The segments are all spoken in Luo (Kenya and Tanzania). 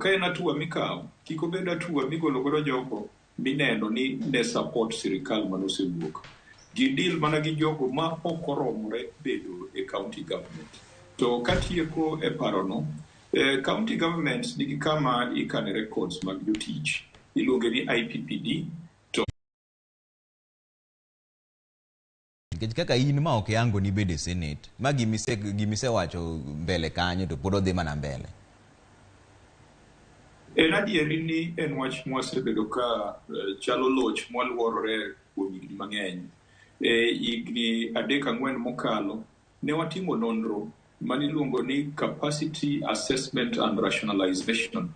Ka en atua mikawo, kik obed atua migolo godo jogo mineno ni ne support sirikal manosewuok. Gi deal mana gi jogo ma ok oromore bedo e county government. To katieko e parono, county governments nigi kama ikane records mag jotich. Iluonge ni IPPD. To Nikech kaka in ma ok yango ni bedo e Senate, ma gimisewacho mbele kanyo to pod odhi mana mbele. En adieri ni en wach mwasebedo ka chalo loch mwaluorore kuom higni mang'eny. E higni 3-4 mokalo, ne watimo nonro maniluongo ni Capacity Assessment and Rationalization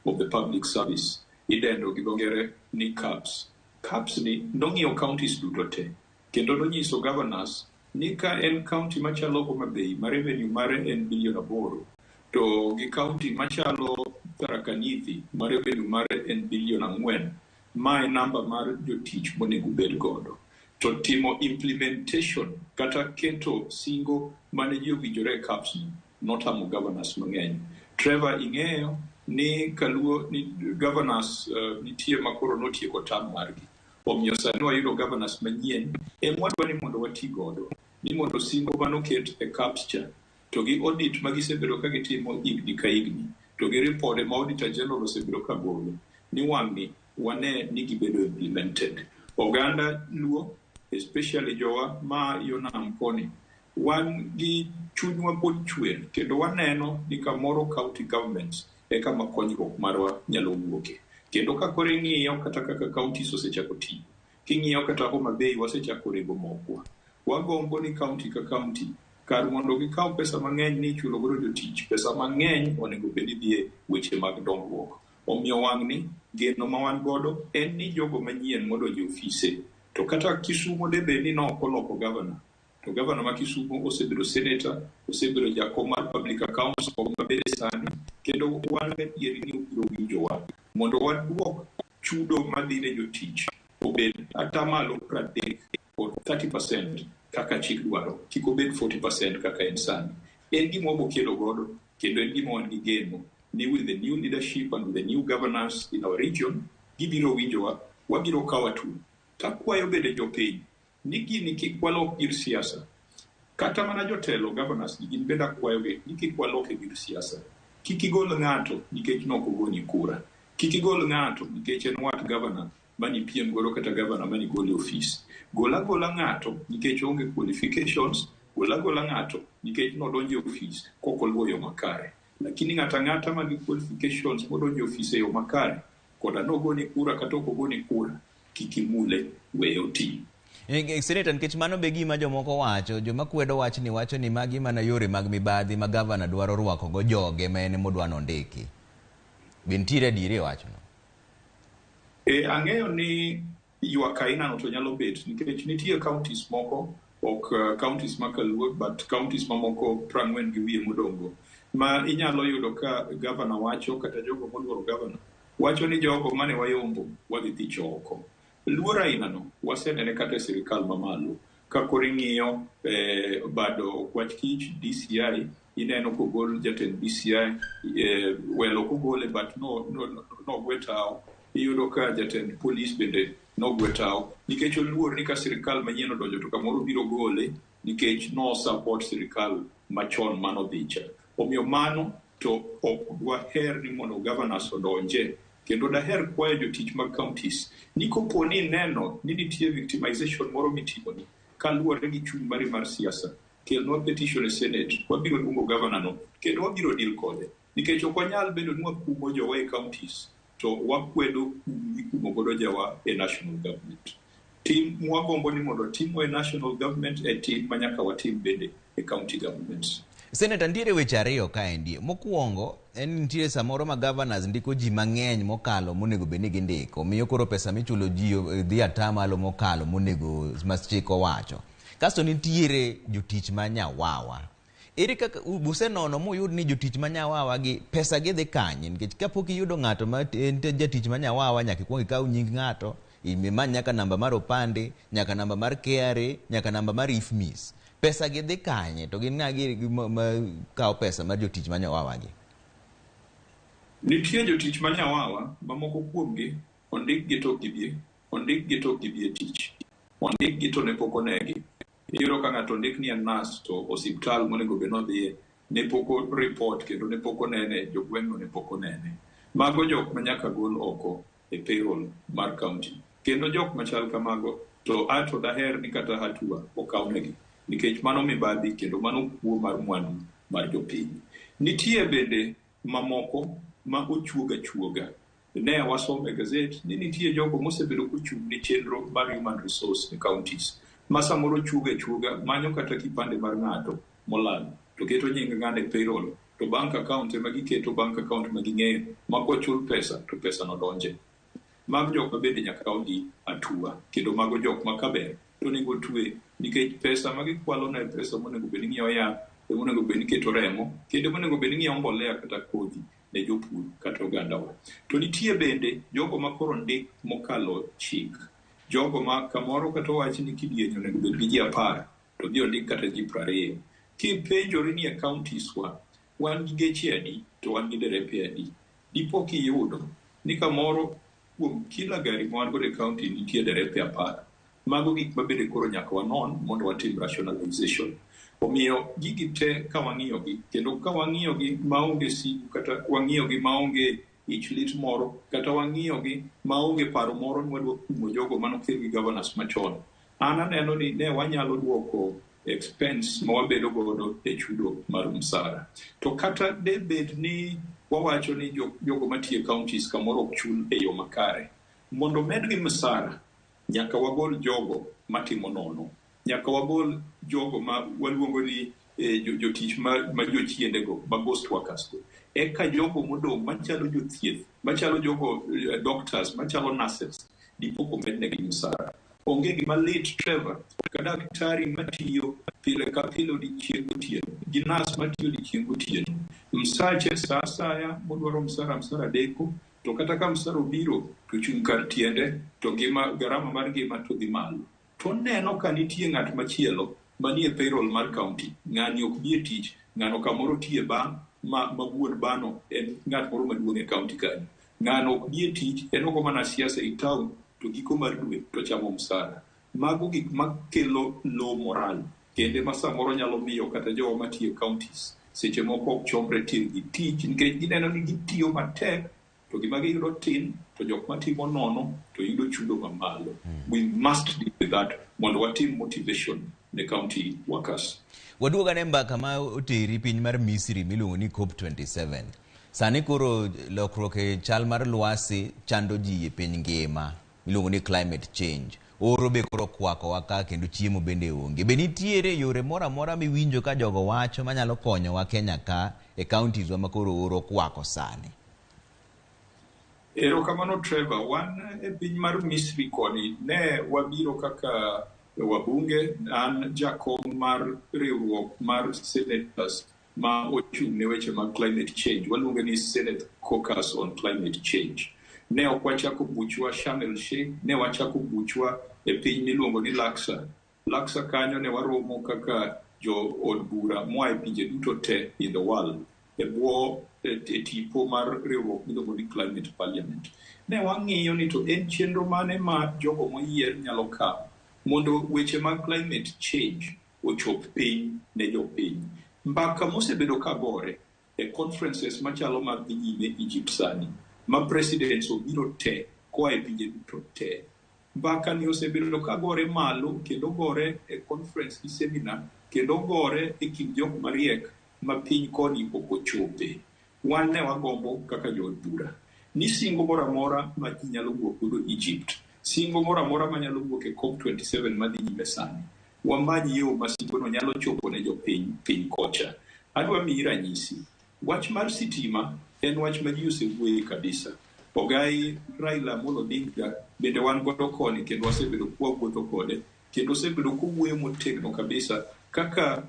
of the Public Service. Idendo gi dho ngere ni CAPS. CAPS ni nong'iyo counties duto te, kendo nonyiso governors ni ka en county machalo Homa Bay ma revenue mare en bilion 8, to gi county machalo Tharaka Nithi ma revenue mare en bilion 4, ma e namba mar jotich monego bed godo. To timo implementation kata keto singo mane ji owinjore e CAPS ni notamo governors mang'eny. Trevor, ing'eyo ni kaluo ni governors nitie makoro notieko term margi. Omiyo sani wayudo governors manyien ema wadwa ni mondo wati godo ni mondo singo manoket e CAPS cha to gi audit ma gisebedo ka gitimo higni ka higni to gi ripode ma Auditor General osebedo ka golo ni wang'ni wane ni gibedo implemented. Oganda Luo, especially jowa ma yo nam koni, wan gi chunywa pod chwer kendo waneno ni kamoro county governments e kama konyruok marwa nyalo wuoke. Kendo ka koro ing'iyo kata kaka counties osechako tiyo, king'iyo kata Homa Bay wasechako rego mokwa. Wagombo ni county ka county kar mondo gikaw pesa mang'eny ni ichulo godo jotich, pesa mang'eny onego bed ni dhi e weche mag dongruok. Omiyo wang'ni geno ma wan godo en ni jogo manyien modonjo e ofise to kata Kisumo de bed ni nok oloko governor, to governor ma Kisumo osebedo senator, osebedo jakom mar public accounts mabende sani, kendo wan gadieri ni obiro winjowa mondo waduok chudo madhi ne jotich obed atamalo 30 or 30% kaka chik dwaro, kik obed 40% kaka en sani. En gima wabokelo godo kendo en gima wan gi geno ni with the new leadership and with the new governors in our region, gibiro winjowa, wabiro kawo hatua. Takwayo bende jopiny ni gini kik walok gir siasa. Kata mana jotelo governors gi gin bende akwayogi ni kik waloke gir siasa. Kik igol ng'ato nikech nok ogoni kura. Kik igol ng'ato nikech en wat governor manipiem godo kata governor manigolo e ofis. Gol agola ng'ato nikech oonge qualifications, gol agola ng'ato nikech nodonjo e ofis kok oluwo yo makare. Lakini ng'ato ang'ata man gi qualifications modonjo e ofis e yo makare, koda nogoni kura kata ok ogoni kura, kik imule, weye oti. Senator, nikech mano be gima jomoko wacho, joma kwedo wachni wacho ni magi mana yore mag mibadhi ma gavana dwaro rwako go joge ma en emodwa nondiki. Be nitiere adieri e wachno? Ang'eyo ni ywak aina no to nyalo bet nikech nitie counties moko, ok counties ma Kaluo but counties mamoko 40 gi wiye modongo ma inyalo yudo ka gavana wacho kata jogo moluoro gavana wacho ni jogo mane wayombo wadhi thicho oko. Luor aina no wasenene kata e sirikal mamalo ka koro ing'iyo bado Okwach Kich DCI, ineno kogol jatend DCI, well, ok ogole but no, no, no, nogwe tao. Iyudo ka jatend polis bende nogwe tao nikech oluor ni ka sirikal manyien odonjo to kamoro biro gole nikech no support sirikal machon manodhi cha. Omiyo mano to ok dwaher ni mondo governors odonje, kendo daher kwayo jotich mag counties ni kopo ni ineno ni nitie victimization moro mitimoni kaluwore gi chuny mari mar siasa, kelnwa petition e Senate, wabiro luongo governor no kendo wabiro deal kode nikech ok wanyal bedo ni wakumo jowa e counties to wakwedo kum mikumo godo jowa e national government. Tim mwagombo ni mondo timwa e national government e tim ma nyaka watim bende e county governments. Senator, nitiere weche ariyo kaendi. Mokwongo, en ni nitiere samoro ma governors ndiko ji mang'eny mokalo monego bed ni gindiko. Miyo koro pesa michulo ji dhi atamalo mokalo monego ma chik owacho. Kasto nitiere jotich ma nyawawa. Ere kaka usenono muyud ni jotich ma nyawawa gi pesa gi dhi kanye? Nikech kapok iyudo ng'ato ma en jatich ma nyawawa, nyaka ikuong ikaw nying ng'ato, imany nyaka namba mar opande, nyaka namba mar KRA, nyaka namba mar IFMIS. Pesa gi dhi kanye? To gin ng'a gi ma kawo pesa mar jotich ma nyawawa gi? Nitie jotich ma nyawawa ma moko kuomgi ondik gi to ok gibi, ondik gi to ok gibi e tich. Ondik gi to ne pok onegi. Iyudo ka ng'ato ondik ni en nurse to osiptal monego bed ni odhiye ne pok o report kendo ne pok onene, jogweng'no ne pok onene. Mago jok ma nyaka gol oko e payroll mar county. Kendo jok machal kamago to ato daher ni kata hatua okawnegi nikech mano mibadhi kendo mano kuo mar mwandu mar jopiny. Nitie bende mamoko ma ochuog achuoga. Ne wasomo e gazet ni nitie jogo mosebedo kochung' ne chenro mar human resource e counties ma samoro chuoga achuoga manyo kata kipande mar ng'ato molal to keto nying ng'ano e payroll to bank account ema giketo bank account ma ging'eyo ma kochul pesa to pesa no donje. Mago jok ma bende nyaka kawgi hatua kendo mago jok ma kaber to onego otwe nikech pesa ma gikwalo no e pesa monego bed ni ng'iewo yath, ema onego bed ni keto remo kendo monego bed ni ng'iewo mbolea kata kodhi ne jopur kata ogandawa. To nitie bende jogo ma koro ndik mokalo chik. Jogo ma kamoro kata owach ni kidieny onego bed gi ji 10 to odhi ondik kata ji 20. Kipenjori ni e counties wa wan gi geche adi to wan gi derepe adi, dipo kiyudo ni kamoro kuom kila gari ma wan godo e county nitie derepe 10. Mago gik ma bende koro nyaka wanon mondo watim rationalization. Omiyo gigi te ka wang'iyogi kendo ka wang'iyogi maonge sigu kata wang'iyogi maonge ich lit moro kata wang'iyogi maonge paro moro ni wadwa kumo jogo manokel gi governors machon. An aneno ni ne wanyalo duoko expense ma wabedo godo e chudo mar msara. To kata de bed ni wawacho ni jogo matiyo e counties kamoro ok chul e yo makare, mondo medgi msara nyaka wagol jogo matimo nono. Nyaka wagol jogo ma waluongo ni jotich ma jochiendego, ma ghost workers go. Eka jogo modong' machalo jothieth, machalo jogo doctors, machalo nurses, dipo komednegi msara. Onge gima lit Trevor, ka daktari matiyo pile ka pile odiechieng' gotieno, gi nurse matiyo odiechieng' gotieno. Msache sa asaya modwaro msara, msara deko, to kata ka msara obiro to chung' kar tiende to ngima garama mar ngima to dhi malo. To neno ka nitie ng'at machielo manie payroll mar county, ng'ani ok bi e tich, ng'ano kamoro tiye ba ma wuon bano en ng'at moro maduong' e county kanyo. Ng'ano ok bi e tich, en ogo mana siasa e town to giko mar dwe to chamo msara. Mago gik makelo low morale kendo ma samoro nyalo miyo kata jowa matiyo e counties seche moko ok chomre tir gi tich nikech gineno ni gitiyo matek to gima giyudo tin to jok matimo nono to yudo chudo mamalo. We must deal with that mondo watim motivation ne county workers. Waduog ane mbaka ma oteri piny mar Misri miluongo ni COP27. Sani koro lokruok e chal mar lwasi chando ji e piny ngima miluongo ni climate change. Oro be koro okwakowa ka kendo chiemo bende onge. Be nitiere yore moro amora miwinjo ka jogo wacho manyalo konyowa Kenya ka e counties wa ma koro oro okwako sani? Erokamano Trevor, wan e piny mar Misri koni ne wabiro kaka wabunge, an jakom mar riwruok mar senators ma ochung' ne weche mag climate change, waluonge ni Senate Caucus on Climate Change. Ne ok wachako buchwa Sharm el Sheikh, ne wachako buchwa e piny miluongo ni Luxor. Luxor kanyo ne waromo kaka jo od bura moa e pinje duto te in the world e bwo e tipo mar riwruok miluongo ni Climate Parliament. Ne wang'iyo ni to en chenro mane ma jogo moyier nyalo kawo mondo weche mag climate change ochop piny ne jopiny. Mbaka mosebedo ka gore e conferences machalo mag dhi nyime Egypt sani, ma presidents obiro te koa e pinje duto te. Mbaka ni osebedo ka gore malo kendo gore e conference gi seminar kendo gore e kind jok mariek ma piny koni ok ochope. Wan ne wagombo kaka jood bura ni singo moro amora ma ji nyalo wuok godo Egypt, singo moro amora manyalo wuok e COP27 madhi nyime sani, wamany yo ma singono nyalo chopo ne jopiny piny kocha. Adwa miyi ranyisi. Wach mar sitima en wach ma ji osewuoye kabisa. Ogai Raila Amolo Odinga bende wan godo koni kendo wasebedo kwawuotho kode kendo osebedo kowuoyo motegno kabisa kaka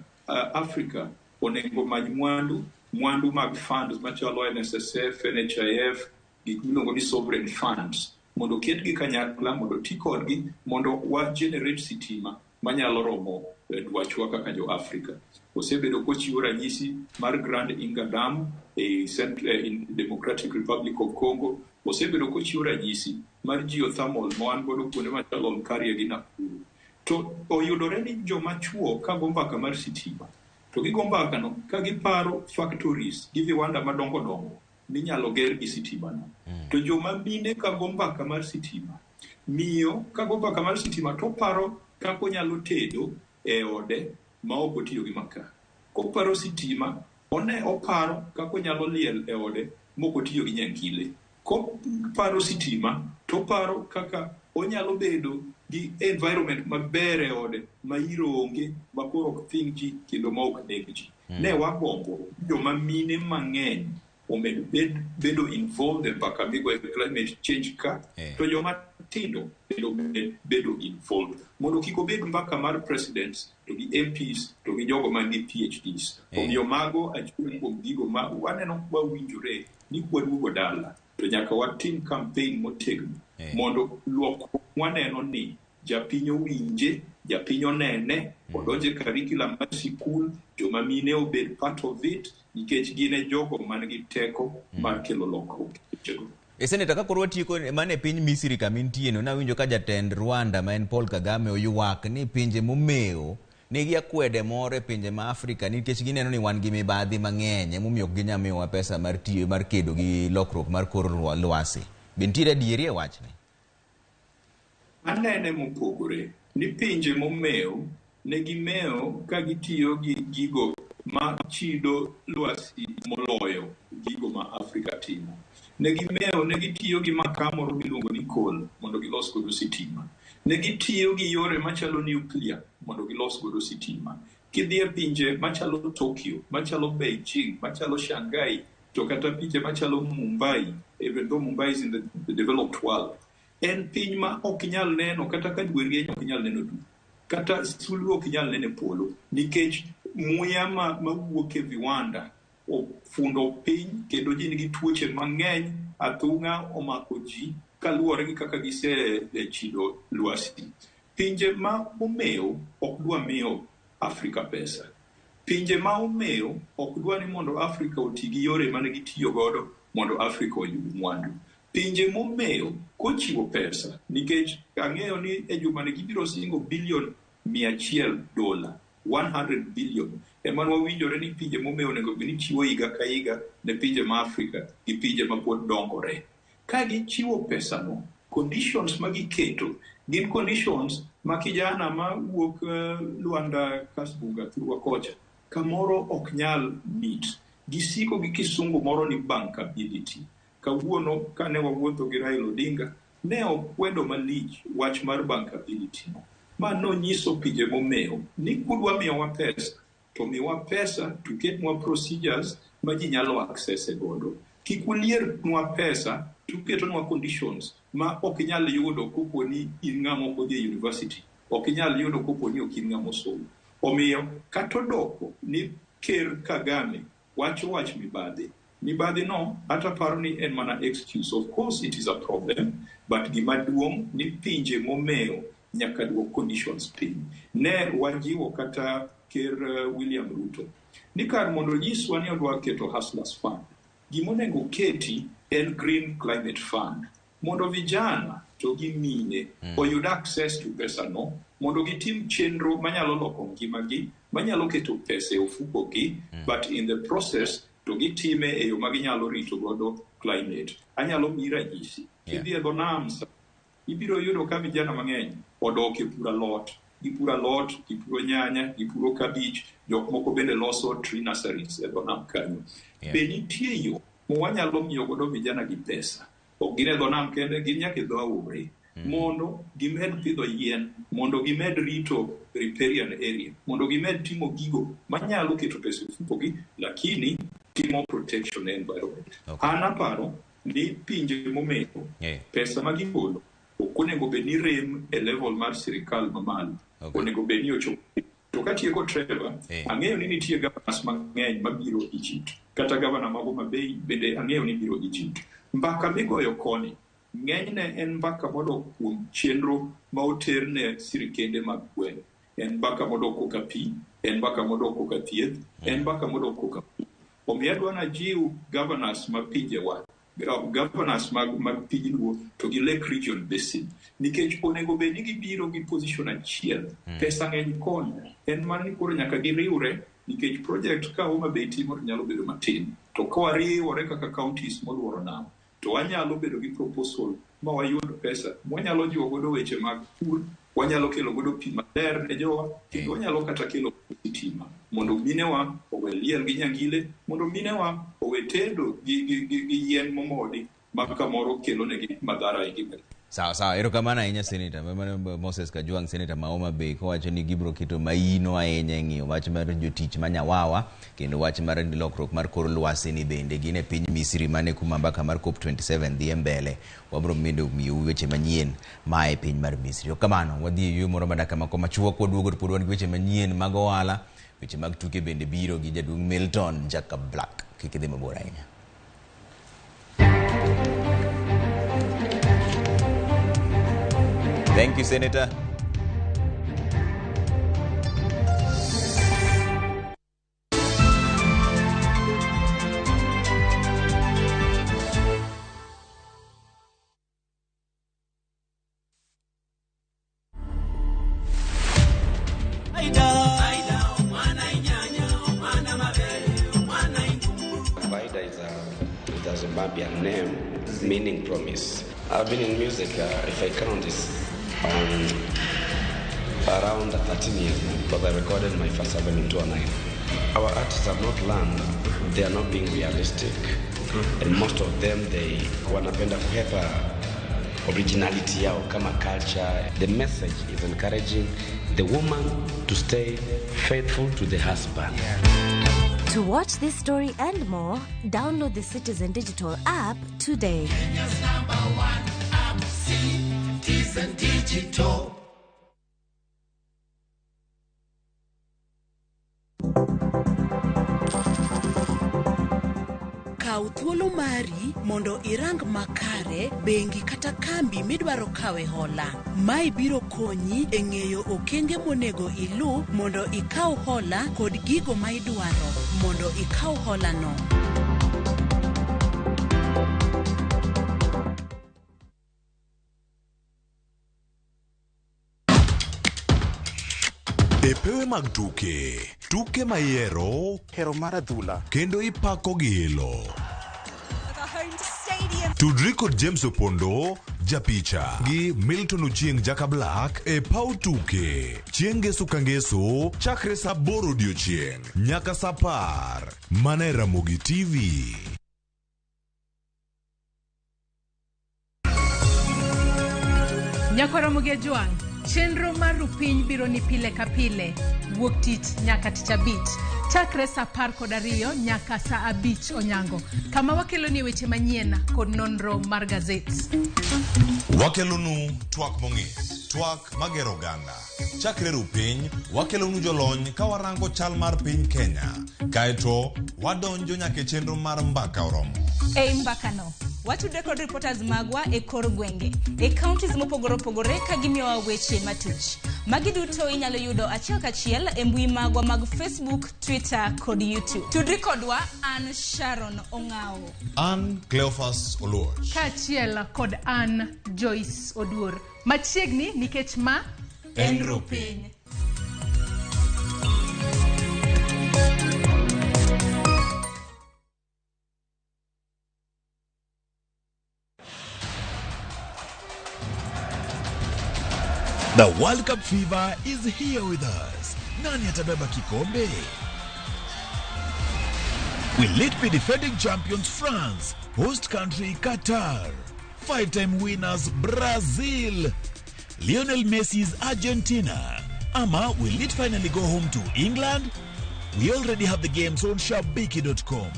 Africa onego many mwandu, mwandu mag funds machalo NSSF, NHIF, gik miluongo ni sovereign funds mondo oketgi kanyakla mondo oti kodgi mondo wa generate sitima manyalo romo dwachwa kaka jo Afrika. Osebedo kochiwo ranyisi mar Grand Inga Dam e in Democratic Republic of Congo. Osebedo kochiwo ranyisi mar geothermal ma wan godo kuonde machalo Olkaria gi Nakuru. To oyudore ni joma chuo ka go mbaka mar sitima, to gigo mbaka no ka giparo factories gi viwanda madongo dongo minyalo ger gi sitima no. To joma mine ka go mbaka mar sitima, miyo ka go mbaka mar sitima to paro kaka onyalo tedo e ode ma ok otiyo gi makaa. Koparo sitima, one oparo kaka onyalo liel e ode mok otiyo gi nyankile. Koparo sitima, to oparo kaka onyalo bedo gi environment maber e ode ma iro onge, ma koro ok thing ji kendo ma ok neg ji. Ne wagombo joma mine mang'eny omed bedo involved e mbaka migoyo e climate change ka, to joma tindo bende omed bedo involved mondo kik obed mbaka mar presidents to gi MPs to gi jogo man gi PhDs. Omiyo mago achiel kuom gigo ma waneno wawinjore ni kwaduogo dala to nyaka watim campaign motegno mondo lokruok mwaneno ni japiny owinje, japiny onene, odonje curriculum mar sikul, joma mine obed part of it, nikech gin e jogo man gi teko mar kelo lokruok e wechego. E Senator, ka koro watieko mana e piny Misri kama intie no, nawinjo ka jatend Rwanda ma en Paul Kagame oywak ni pinje momewo nigi akwede moro e pinje ma Afrika nikech gineno ni wan gi mibadhi mang'eny, emomiyo ok ginyal miyowa pesa mar tiyo mar kedo gi lokruok mar kor lwasi. Be nitiere adieri e wachni? Anene mopogore ni pinje momewo ne gimewo ka gitiyo gi gigo ma chido lwasi moloyo gigo ma Afrika timo. Ne gimewo, ne gitiyo gi makaa moro miluongo ni coal mondo gilos godo sitima. Ne gitiyo gi yore machalo nuclear mondo gilos godo sitima. Kidhi e pinje machalo Tokyo, machalo Beijing, machalo Shanghai, to kata pinje machalo Mumbai, even though Mumbai is in the developed world, en piny ma ok inyal neno kata ka dwe rieny ok inyal neno dwe. Kata sulwe ok inyal neno e polo nikech muya mawuok e viwanda ofundo piny kendo ji nigi tuoche mang'eny, athung'a omako ji kaluwore gi kaka gisechido lwasi. Pinje ma omewo ok dwa miyo Afrika pesa. Pinje ma omewo ok dwa ni mondo Afrika oti gi yore mane gitiyo godo mondo Afrika oyud mwandu. Pinje momewo kochiwo pesa, nikech ang'eyo ni e jumani gibiro singo bilion $100, 100 billion. Ema wawinjore ni pinje momewo onego bed ni chiwo higa ka higa ne pinje ma Afrika gi pinje ma pod dongore. Ka gichiwo pesano, conditions ma giketo gin conditions ma kijana ma wuok Luanda Kasbunga thurwa kocha kamoro ok nyal meet. Gisiko gi kisungu moro ni bankability. Kawuono kane wawuotho gi Raila Odinga, ne okwedo malich wach mar bankability no. Ma nonyiso pinje momewo ni kudwa miyowa pesa, to miwa pesa to ketnwa procedures ma ji nyalo access godo. Kik uliernwa pesa to uketonwa conditions ma ok inyal yudo kopo ni in ng'ama ok odhi e university, ok inyal yudo kopo ni ok in ng'ama osomo. Omiyo kata odoko ni Ker Kagame wacho wach mibadhi, mibadhi no ata paro ni en mana excuse. Of course it is a problem, but gima duong' ni pinje momewo nyaka duok conditions piny. Ne wajiwo kata Ker William Ruto ni kar mondo onyiswa ni odwa keto Hustlers Fund, gimonego oketi en Green Climate Fund mondo vijana to gi mine oyud access to pesa no mondo gitim chenro manyalo loko ngimagi, manyalo keto pesa e ofuko gi, but in the process to gitime e yo ma ginyalo rito godo climate. Anyalo miyi ranyisi. Kidhi e dho nam ibiro yudo ka vijana mang'eny odok e puro alot. Gipuro alot, gipuro nyanya, gipuro kabich, jok moko bende loso tree nurseries e dho nam kanyo. Be nitie yo ma wanyalo miyo godo vijana gi pesa? Ok gin e dho nam kende, gin nyaka e dho aore. Mondo gimed pidho yien, mondo gimed rito riparian area, mondo gimed timo gigo manyalo keto pesa e ofukogi, lakini timo protection ne environment. An aparo ni pinje momewo, pesa ma gigolo ok onego bed ni rem e level mar sirikal mamalo. Onego bed ni ochopo. To katieko Trevor, ang'eyo ni nitie governors mang'eny mabiro Egypt. Kata governor ma Homa Bay bende ang'eyo ni biro Egypt. Mbaka migoyo koni, ng'enyne en mbaka modok kuom chenro ma oter ne sirikende mag gweng'. En mbaka modok koka pi, en mbaka modok koka thieth, en mbaka modok koka pi. Omiyo adwa najiw governors mag pinjewa, governors mag piny Luo to gi Lake Region Basin, nikech onego bed ni gibiro gi position achiel. Pesa ng'eny koni, en mana ni koro nyaka giriwre, nikech project ka Homa Bay timo to nyalo bedo matin, to ka wariwore kaka counties moluoro nam to wanyalo bedo gi proposal ma wayud pesa mwanyalo jiwo godo weche mag pur, wanyalo kelo godo pi maler ne jowa, kendo wanyalo kata kelo sitima mondo minewa owe liel gi nyangile, mondo minewa owe tedo gi yien momodi ma kamoro kelo negi madhara e ngimagi. Sawa sawa, erokamano ahinya, Senator. Mano Moses Kajwang', Senator ma Homa Bay, kowacho ni gibiro keto maino ahinya e ng'iyo wach mar jotich ma Nyawawa kendo wach mar lokruok mar kor lwasi ni bende gin e piny Misri mane kuma mbaka mar COP27 dhi e mbele. Wabiro medo miyou weche manyien ma e piny mar Misri. Erokamano, wadhi e yueyo moro ma dakika moko machuok, waduogo to pod wan gi weche manyien mag ohala, weche mag tuke bende biro gi jaduong' Milton Jacob Black. Kik idhi mabor ahinya. Thank you, Senator. Vaida is a Zimbabwean name meaning promise. I've been in music, if I count this, around 13 years now, because I recorded my first album in 2009. Our artists have not learned, they are not being realistic, and most of them, they wanapenda kuhepa originality yao kama culture. The message is encouraging the woman to stay faithful to the husband. To watch this story and more, download the Citizen Digital app today. Kenya's number one app, Citizen Digital. Kaw thuolo mari mondo irang makare bengi kata kambi midwaro kawe hola. Mae biro konyi e ng'eyo okenge monego ilu mondo ikaw hola kod gigo ma idwaro mondo ikaw hola no. E pewe mag tuke, tuke ma ihero hero mar adhula kendo ipako gi ilo. Tudri kod James Opondo, japicha, gi Milton Ochieng Jaka Black e paw tuke. Chieng' ngeso ka ngeso, chakre saa 8 odiochieng' nyaka saa 10. Mana e Ramogi TV. Nyakwara Ramogi Ajwang', chenro mar Rupiny biro ni pile ka pile, wuok tich nyaka tich abich, chakre saa 12 nyaka saa 5 onyango, kama wakeloni weche manyien kod nonro mar gazet. Wakelonu twak mong'ith, twak magero oganda. Chakre Rupiny, wakelonu jolony ka warango chal mar piny Kenya. Kaeto, wadonjo nyaka e chenro mar Mbaka Oromo. Ei mbakano, watudre kod reporters magwa e kor gwenge, e counties mopogore opogore ka gimiyowa weche matuch. Magi duto inyalo yudo achiel kachiel e mbui magwa mag Facebook, Twitter kod YouTube. Tudri kodwa, an Sharon Ong'awo. An Cleophas Oluoch. Kaachiel kod an Joyce Oduor. Machiegni nikech ma en Rupiny. The World Cup fever is here with us. Nani atabeba kikombe? Will it be defending champions France, host country Qatar, five-time winners Brazil, Lionel Messi's Argentina, ama will it finally go home to England? We already have the games on Shabiki.com.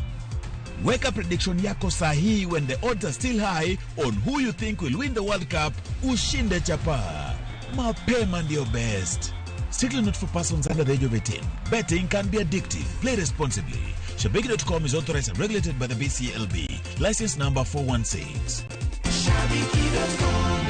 Weka prediction yako sahihi when the odds are still high on who you think will win the World Cup. Ushinde chapa. Mapema ndio best. Strictly not for persons under the age of 18. Betting can be addictive. Play responsibly. Shabiki.com is authorized and regulated by the BCLB. License number 416. Shabiki.com.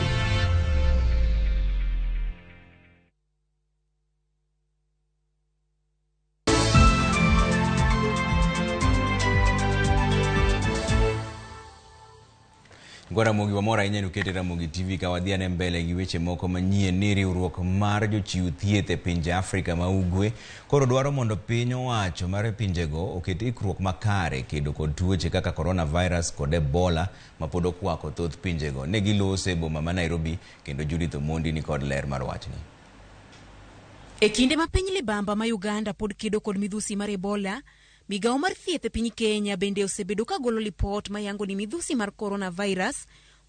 Go Ramogi wamor ahinya ni ukete Ramogi TV ka wadhi ane mbele gi weche moko manyien ni riwruok mar jochiw thieth e pinje Afrika ma Ugwe koro dwaro mondo piny owacho mar pinjego oket ikruok makare kedo kod tuoche kaka coronavirus kod Ebola ma pod okwako thoth pinjego. Ne gilose e boma ma Nairobi kendo Judith Omondi ni kod ler mar wachni. E kinde ma piny libamba ma Uganda pod kedo kod midhusi mar Ebola, migawo mar thieth e piny Kenya bende osebedo ka golo lipot mayango ni midhusi mar coronavirus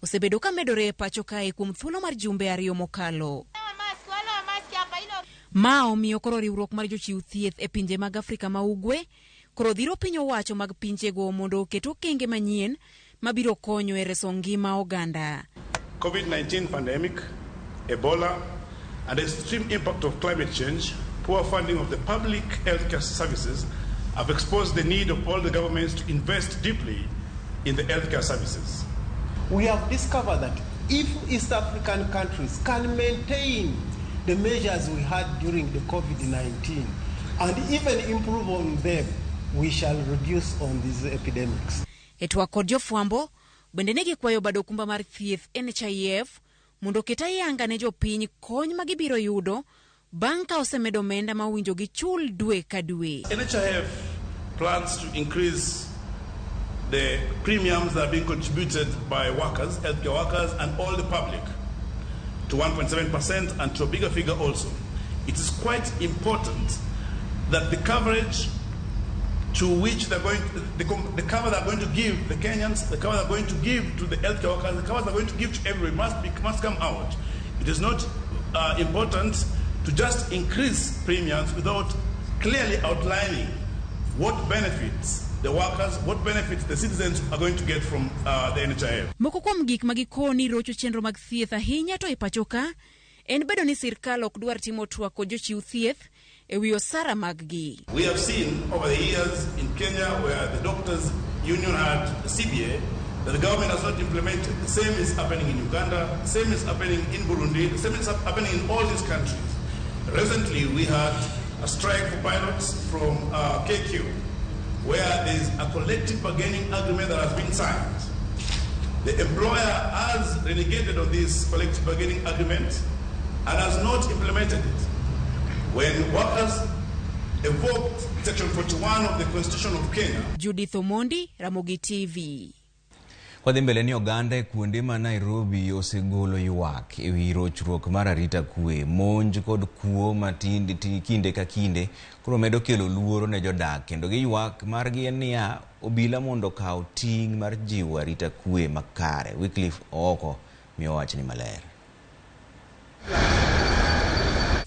osebedo ka medore e pacho kae kuom thuolo mar jumbe 2 mokalo. Ma omiyo koro riwruok mar jochiw thieth e pinje mag Afrika ma Ugwe koro dhiro piny owacho mag pinjego mondo oket okenge manyien mabiro konyo e reso ngima oganda. COVID-19 pandemic, Ebola, and the extreme impact of climate change, poor funding of the public healthcare services have exposed the need of all the governments to invest deeply in the healthcare services. We have discovered that if East African countries can maintain the measures we had during the COVID-19 and even improve on them, we shall reduce on these epidemics. E twak kod jofwambo, bende ne gikwayo bad okumba mar thieth NHIF mondo oket ayanga ne jopiny kony ma gibiro yudo bang' ka osemedo omenda ma owinjo gichul dwe ka dwe. NHIF plans to increase the premiums that are being contributed by workers, healthcare workers, and all the public to 1.7% and to a bigger figure also. It is quite important that the coverage to which they're going, the cover they're going to give the Kenyans, the cover they're going to give to the healthcare workers, the cover they're going to give to everyone must come out. It is not important to just increase premiums without clearly outlining what benefits the workers, what benefits the citizens are going to get from the NHIF. Moko kuom gik ma gikoni rocho chenro mag thieth ahinya to e pacho ka en bedo ni sirkal ok dwar timo twak kod jochiw thieth e wi osara mag-gi. We have seen over the years in Kenya where the doctors union had a CBA that the government has not implemented. The same is happening in Uganda, the same is happening in Burundi, the same is happening in all these countries. Recently we had a strike for pilots from KQ, where there is a collective bargaining agreement that has been signed. The employer has renegated on this collective bargaining agreement and has not implemented it. When workers evoked Section 41 of the Constitution of Kenya. Judith Omondi, Ramogi TV. Kwadhi mbele ni oganda e kuonde ma Nairobi osegolo ywak e wi rochruok mar arita kwe, monj kod kuo matinde kinde ka kinde koro medo kelo luoro ne jodak kendo giywak margi en niya obila mondo okaw ting' mar jiwo arita kwe makare. Wycliffe Ooko miyo wachni maler.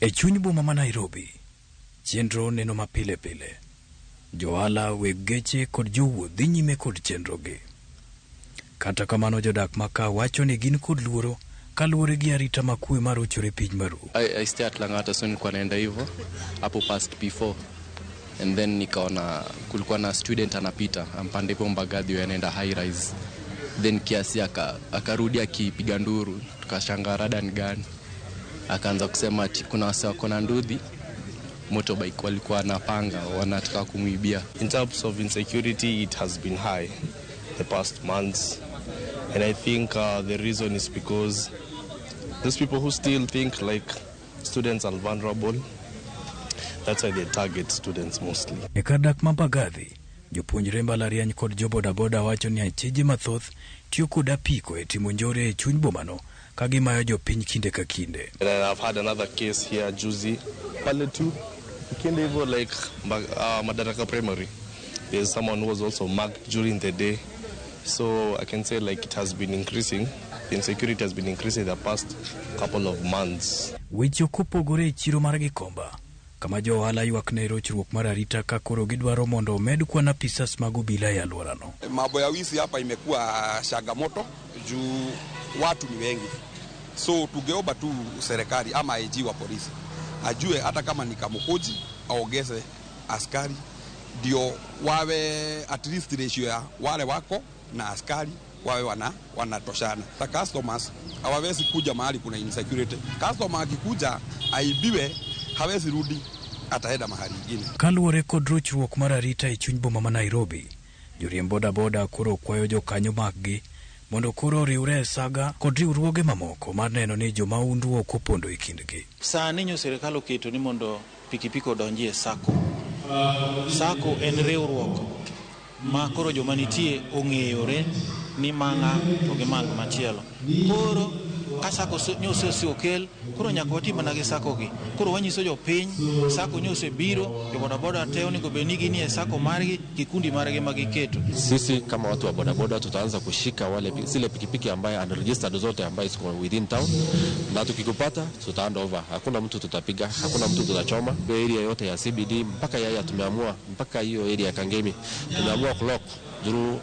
E chuny boma ma Nairobi, chenro neno mapile pile. Johala, weg geche kod jowuoth dhi nyime kod chenrogi. Kata kamano jodak maka wacho ni gin kod luoro kaluwore gi arita makwe marochore piny maru. I stay at Lang'ata, so nilikuwa naenda hivyo hapo past P4 and then nikaona kulikuwa na student anapita ampande hapo Mbagathi anaenda high rise, then kiasi akarudi akipiga nduru, tukashangaa rada ni gani. Akaanza kusema ati kuna wase wako na nduthi motorbike walikuwa na panga wanataka kumuibia. In terms of insecurity, it has been high the past months, and I think the reason is because those people who still think like students are vulnerable, that's why they target students mostly. E kar dak ma Mbagathi, jopuonjre mbalariany kod jo bodaboda wacho ni achije mathoth tiyo kod apiko e timo njore e chuny bomano ka gimayo jopiny kinde ka kinde. And I've had another case here juzi pale tu ukienda hivyo like Madaraka Primary, there's someone who was also mugged during the day. So I can say like it has been increasing. The insecurity has been increasing the past couple of months. Weche ok opogore e chiro mar Gikomba, kama jo ohala ywak ne rochruok mar arita ka koro gidwaro mondo omed kwan apisas mag obila e alworano. Mambo ya wizi hapa imekuwa changamoto juu watu ni wengi, so tungeomba tu serikali ama IG wa polisi ajue hata kama ni Kamukunji aongeze askari ndio wawe at least ratio ya wale wako na askari wawe wanatoshana. The customers hawawezi kuja mahali kuna insecurity. Customer akikuja aibiwe hawezi rudi, ataenda mahali ingine. Kaluwore kod rochruok mar arita e chuny boma ma Nairobi, joriemb bodaboda koro kwayo jokanyo mag-gi mondo koro oriwre e saga kod riwruoge mamoko mar neno ni jomahundu ok opondo e kindgi. Sani nyo sirikal oketo ni mondo pikipiki odonji e sacco. Sacco en riwruok ma koro joma nitie ong'eyore ni mang'a to gi mang' machielo. Koro ka sacco nyo okel, koro nyaka wati mana gi sacco gi. Koro wanyiso jopiny, sacco nyo osebiro, jo bodaboda te onego bed ni ginie sacco margi, kikundi margi ma giketo. Sisi kama watu wa bodaboda tutaanza kushika wale zile pikipiki ambaye unregistered zote ambaye ziko within town, na tukikupata tuta hand over. Hakuna mtu tutapiga, hakuna mtu tutachoma. Hiyo area yote ya CBD mpaka Yaya tumeamua, mpaka hiyo area ya Kangemi tumeamua kulock through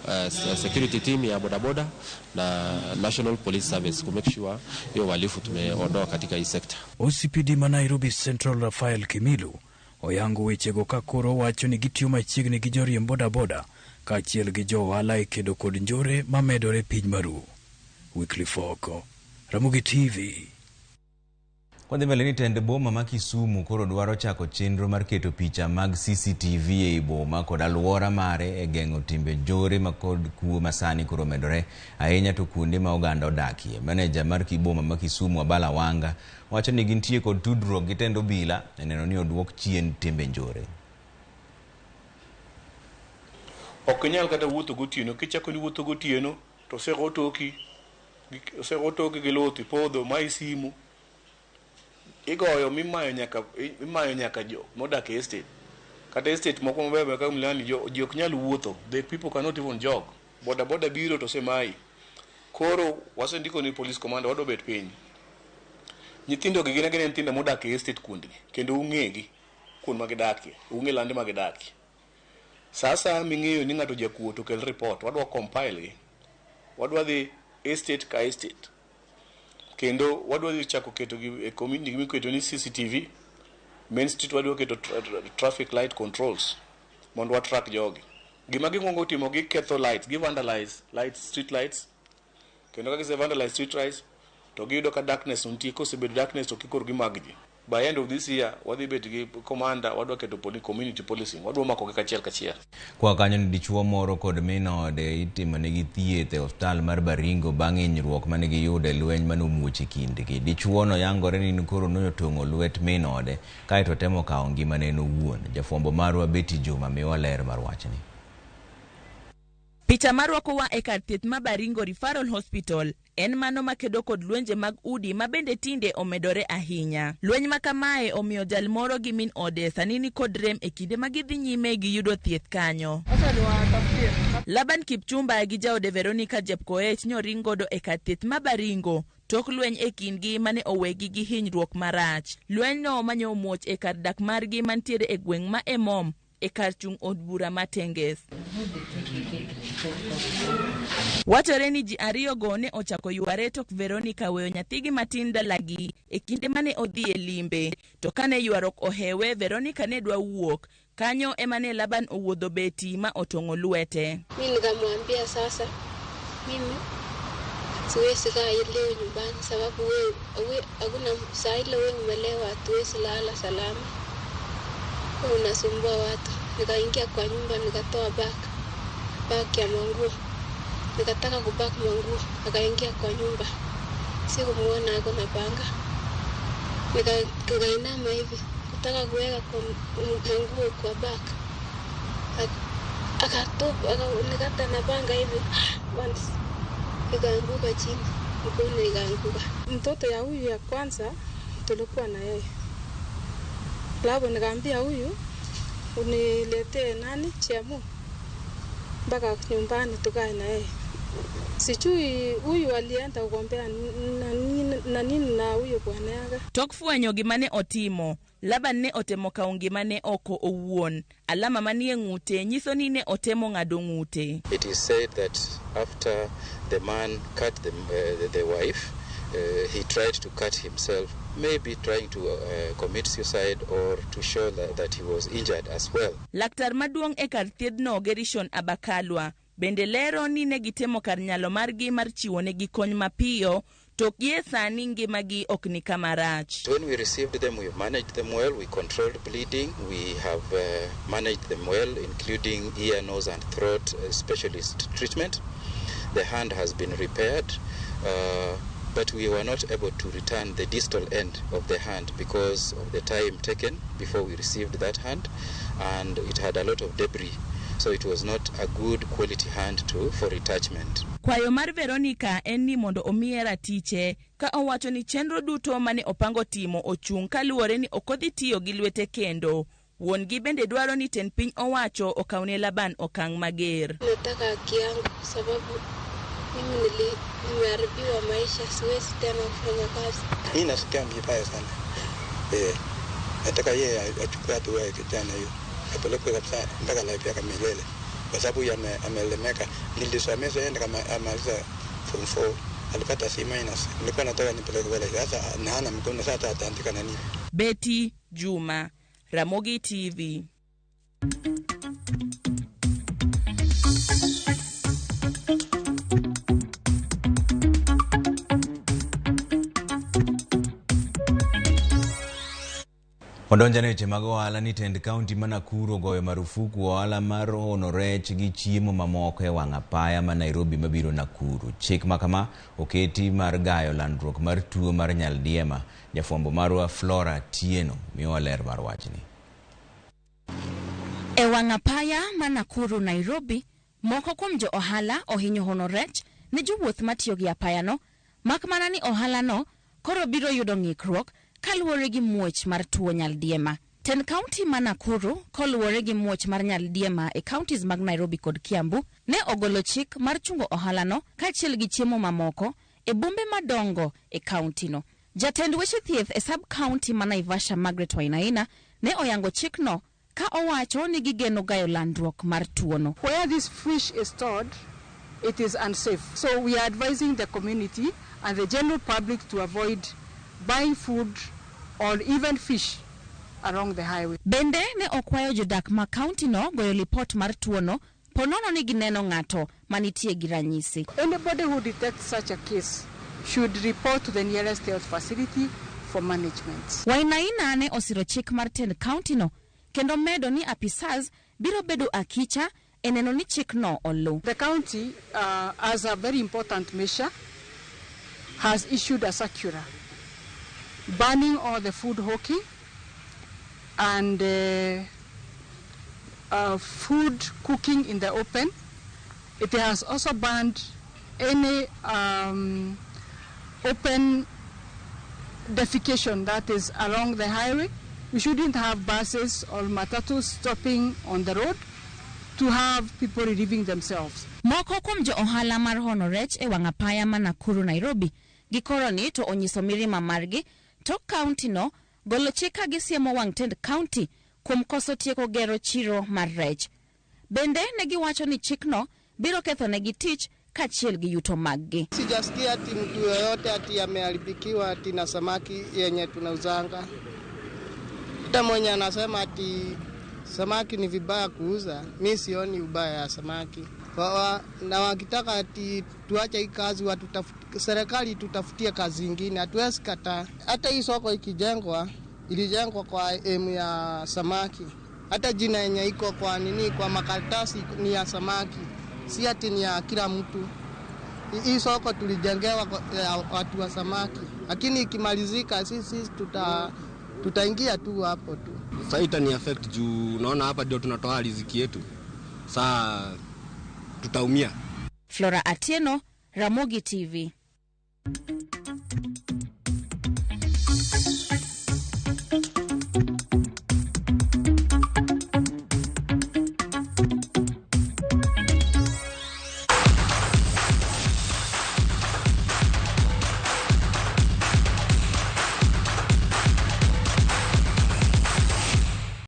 security team ya bodaboda na National Police Service ku make sure hiyo uhalifu tumeondoa katika hii sekta. OCPD ma Nairobi Central Rafael Kimilu oyango wechego ka koro wacho ni gitiyo machiegni gi joriemb bodaboda kaachiel gi jo ohala e kedo kod njore mamedore piny maru. Wycliffe Oko, Ramogi TV. Kwadhi mbele ni tend boma ma Kisumu koro dwaro chako chenro mar keto picha mag CCTV ei boma kod alwora mare e geng'o timbe njore ma kod kuo masani koro omedore ahinya to kuonde ma oganda odakie. Maneja mar boma ma Kisumu Abala Wanga wacho ni gintie kod tudruok gi tend obila e neno ni oduok chien timbe njore. Ok inyal kata wuotho gotieno. Kichako ni wuotho gotieno to osego toki gi luth, ipodho, mayi simu, igoyo mimayo nyaka, imayo nyaka jo modak e estate. Kata estate moko mabeyo kaka Mlimani ji ok nyal wuotho. The people cannot even jog. Boda boda biro to osemayi. Koro wasendiko ni police commander wadwa bet piny. Nyithindo gi gin agina nyithindo modak e estate kuondgi kendo ung'egi kuond ma gidakie, ung'e lande ma gidakie. Sa asaya ming'eyo ni ng'ato jakuo to kel report, wadwa compile gi. Wadwa dhi estate ka estate. Kendo wadwa dhi chako keto gi e community miketo ni CCTV. Main Street wadwa keto traffic light controls mondo wa track jogi. Gima gikwongo timo, giketho lights, gi vandalize lights, street lights. Kendo ka gise vandalize street lights to giyudo ka darkness nitie. Kosebedo darkness to kikoro gimag ji. By end of this year wadhi bet gi commander, wadwa keto community policing, wadwa makogi kachiel kachiel. Kwa kanyo ni dichuo moro kod min ode itimonegi thieth e osiptal mar Baringo bang' hinyruok mane giyudo e lweny mane omuoch e kindgi. Dichuo no yangore ni koro notong'o lwet min ode kaeto temo kawo ngimane en owuon. Jafwambo marwa Betty Juma miwa ler mar wachni. Picha marwakowa e kar thieth ma Baringo Referral Hospital en mano makedo kod lwenje mag udi ma bende tinde omedore ahinya. Lweny ma kamae omiyo jal moro gi min ode sani ni kod rem e kinde ma gidhi nyime gi yudo thieth kanyo. Laban Kipchumba gi jaode Veronica Jepkoech nyoring godo e kar thieth ma Baringo tok lweny e kindgi mane owegi gi hinyruok marach. Lwenyno manyo omuoch e kar dak margi mantiere e gweng' ma Emom e kar chung' od bura ma Tenges. Wachore ni ji ariyogo ne ochako yware tok Veronica weyo nyathigi matin dalagi e kinde mane odhi e limbe. To kane ywaruok ohewe, Veronica ne dwa wuok. Kanyo ema ne Laban owuodho beti ma otong'o lwete. Mi nikamwambia sasa, mimi siwezi kaa leo nyumbani sababu we hakuna saa ile we umelewa, hatuwezi lala salama, wewe unasumbua watu. Nikaingia kwa nyumba nikatoa bag ya manguo, nikataka kupack manguo, akaingia kwa nyumba, sikumuona ako na panga. Nikainama hivi kutaka kuweka kwa manguo kwa bag, akatupa akanikata na panga hivi once, ikaanguka chini, mkono ikaanguka. Mtoto ya huyu ya kwanza tulikuwa na yeye, alafu nikaambia huyu uniletee nani chemu mpaka nyumbani tukae na yeye. Sijui huyu alienda kugombea na nini na huyo bwana yake. Tok fwenyo gima ne otimo, Laban ne otemo kawo ngimane oko owuon. Alama manie ng'ute nyiso ni ne otemo ng'ado ng'ute. It is said that after the man cut the wife, he tried to cut himself, maybe trying to commit suicide or to show that he was injured as well. Laktar maduong' e kar thiedhno Gerishon Abakalwa bende lero ni ne gitemo kar nyalo margi mar chiwonegi kony mapiyo to gie sani ngimagi ok ni kama rach. When we received them, we managed them well, we controlled bleeding, we have managed them well, including ear, nose and throat specialist treatment. The hand has been repaired, but we were not able to return the distal end of the hand because of the time taken before we received that hand, and it had a lot of debris. So it was not a good quality hand for retouchment. Kwayo mar Veronica en ni mondo omiye ratiche ka owacho ni chenro duto mane opango timo ochung' kaluwore ni ok odhi tiyo gi lwete kendo. Wuon gi bende dwaro ni tend piny owacho okawne Laban okang' mager. Nataka haki yangu sababu mimi nimeharibiwa maisha, siwezi tena kufanya kazi. Mimi nasikia vibaya sana. Nataka yeye achukue hatua ya kijana hiyo. Apelekwe kabisa mpaka life yake milele. Kwa sababu amelemeka. Nilisomesha yeye kama amaliza form 4, alipata C minus. Nilikuwa nataka nipeleke pale. Sasa na hana mkono, sasa ataandika na nini? Betty Juma, Ramogi TV. Odonjane weche mag ohala ni tend kaunti ma Nakuru ogoyo marufuku ohala mar hono rech gi chiemo mamoko e wang' apaya ma Nairobi mabiro Nakuru. Chik ma kama oketi mar gayo landruok mar tuo mar nyaldiema. Jafwambo marwa Flora Tieno miyowa ler mar wachni. E wang' apaya ma Nakuru Nairobi, moko kuom jo ohala ohinyo hono rech ne jowuoth matiyo gi apayano, mak mana ni ohalano koro biro yudo ng'ikruok kaluwore gi muoch mar tuo nyaldiema. Tend kaunti ma Nakuru koluwore gi muoch mar nyaldiema e counties mag Nairobi kod Kiambu ne ogolo chik mar chungo ohalano kaachiel gi chiemo mamoko e bombe madongo e kauntino. Jatend weche thieth e sub county ma Naivasha Margaret Wainaina ne oyango chikno ka owacho ni gigeno gayo landruok mar tuono. Where this fish is stored, it is unsafe. So we are advising the community and the general public to avoid buying food or even fish along the highway. Bende ne okwayo jodak ma kaunti no goyo lipot mar tuono ponono ni gineno ng'ato manitie gi ranyisi. Anybody who detects such a case should report to the nearest health facility for management. Wainaina ne osiro chik mar tend kaunti no kendo medo ni apisas biro bedo akicha e neno ni chikno oluw. The county, as a very important measure, has issued a circular banning all the food hawking and food cooking in the open. It has also banned any open defecation that is along the highway. We shouldn't have buses or matatus stopping on the road to have people relieving themselves. Moko kuom jo ohala mar hono rech e wang' apaya ma Nakuru Nairobi gikoro ni to onyiso mirima margi tok kaunti no golo chik ka gisiemo wang' tend kaunti kuom koso tieko gero chiro mar rech. Bende ne giwacho ni chikno biro kethonegi tich kaachiel gi yuto maggi. Sijasikia ati mtu yoyote ati ameharibikiwa ati na samaki yenye tunauzanga. Hata mwenye anasema ati samaki ni vibaya kuuza, mi sioni ubaya ya samaki. Na wakitaka ati tuache hii kazi, serikali tutafutie kazi ingine, hatuwezi kataa. Hata hii soko ikijengwa, ilijengwa kwa aim ya samaki. Hata jina yenye iko kwa nini, kwa makaratasi ni ya samaki, si ati ni ya kila mtu. Hii soko tulijengewa ya watu wa samaki, lakini ikimalizika sisi tutaingia tu hapo tu. Sasa itani affect juu unaona hapa ndio tunatoa riziki yetu. Sasa tutaumia. Flora Atieno, Ramogi TV.